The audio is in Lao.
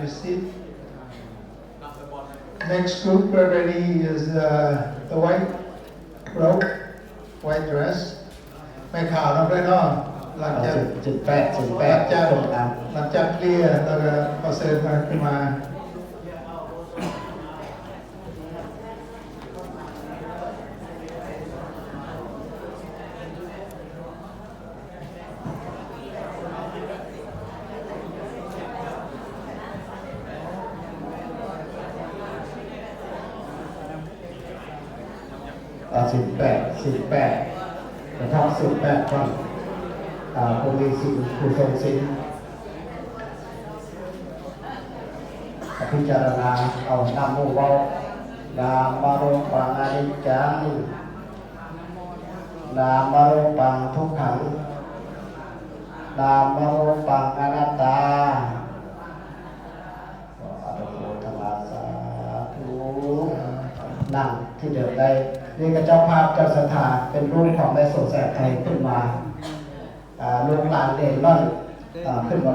Sit. Next group we're ready is uh, the white robe, white dress. ແມ່ຂາວນຳເລີຍເນາະ ຫຼັງຈາກ ສິບແປດ ສິບແປດ ຫຼັງຈາກ ຫຼັງຈາກເລຍ ແລ້ວກໍຂໍເຊີນມາ ຂຶ້ນມາ. ອ່າ ສິບແປດ ສິບແປດ ກະທຳສິບແປດກ່ອນ ອ່າ ຜູ້ມີສິນ ຜູ້ຊົງສິນ ພິຈາລະນາເອົານຳໝູ່ເວົ້າ ນາມະຮູປັງອະນິດຈັງ ນາມະຮູປັງທຸກຂັງ ນາມະຮູປັງອະນັດຕາ ອະນຸໂມທະນາ ສາທຸ ນັ່ງທີ່ເດີມໄດ້. ນີ້ກໍເຈົ້າພາບເຈົ້າສັດທາ ເປັນຮູບຂອງແມ່ໂສແສນໄທຂຶ້ນມາ ອ່າ ລູກຫຼານເລຮ່ອນ ອ່າ ຂຶ້ນມາ